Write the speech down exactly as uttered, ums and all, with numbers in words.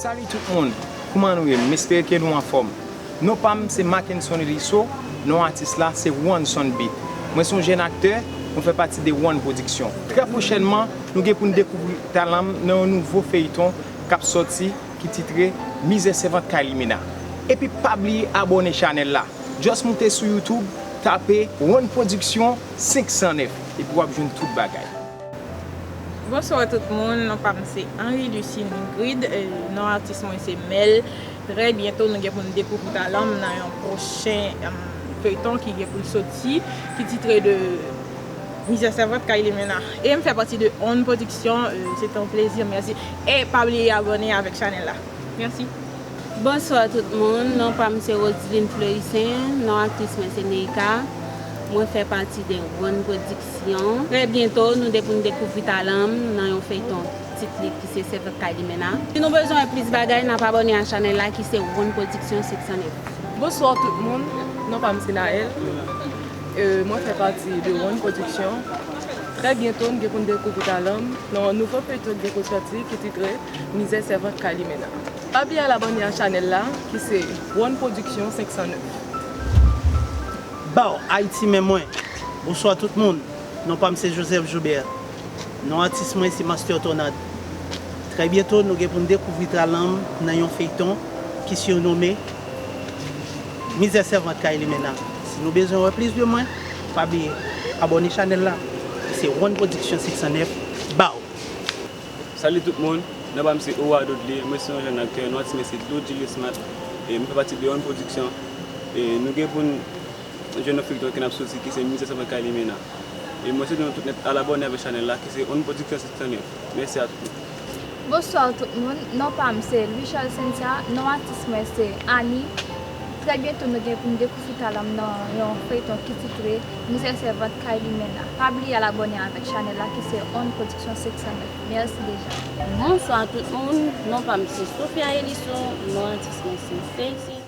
Salut tout moun, kouman nou ye? M espere ke nou anfòm. Non pa m se Mackenson Eliso, non atis la se One Son Beat. Mwen se yon jèn aktè, mwen fè pati de One Production. Trè pwochènman, nou gen pou n dekouvri talan m nan yon nouvo feyton k ap sòti ki titre Mizè Sèvant Kay Limena. Epi pa bliye abòne chanèl la. Just moute sou YouTube, tape One Production senk san nèf epi w ap jwenn tout bagay. Bonswa tout moun, non pa m se Henri Lucine Ingrid, non atis mwen se Mel. Trè byento nou gen pou n dekouvri talan m nan yon pwochen feyton ki gen pou l soti, ki titre de Mizè Sèvant Kay Limena. E m fè pati de One Production, se te yon plezi, mèsi. E pa bliye abòne avèk chanèl la. Mèsi. Bonswa tout moun, non pa m se Roseline Fleurissaint, non aktris mwen se Neika. Mwen fè pati de One Production. Trè byento nou de pou n dekouvri talan m nan yon feyton tit li ki se Sèvant Kay Limena. Si nou bezwen wè plis bagay, n ap abòne a chanèl la ki se One Production senk san nèf. Bonswa tout moun, non pa m se Naël. Mwen fè pati de One Production. Trè byento n gen pou n dekouvri talan m nan yon nouvo feyton ki gen pou sòti ki titre Mizè Sèvant Kay Limena. Pa bliye al abòne a chanèl la ki se One Production senk san nèf. Baw Ayiti men mwen. Bonswa tout moun. Non pa m se Joseph Joubert. Non atis mwen se Master Tornade. Trè byento nou gen pou n dekouvri talan m nan yon feyton ki sirnome Mizè Sèvant Kay Limena. Si nou bezwen wè plis de mwen, pa bliye abòne chanèl la. Se One Production senk san nèf. Baw. Salut tout moun, non pa m se Howard Audley, mwen se yon jèn aktè, non atis mwen se Dodjilly Smart, e m fè pati de One Production. E nou gen pou n jwenn yon feyton ki n ap soti ki se Mizè Sèvant Kay Limena. E mwen swete nou tout nèt al abòne avèk chanèl la ki se One Production senk san nèf. Mèsi a tout moun. Bonswa tout moun, non pa m se Louis Charles Cynthia, non atis mwen se Annie. Trè byento nou gen pou n dekouvri talan m nan yon feyton ki titre Mizè Sèvant Kay Limena. Pa bliye al abòne avèk chanèl la ki se One Production senk san nèf. Mèsi deja. Bonswa tout moun, non pa m se Sophia Elisson, non atis mwen se Stacy.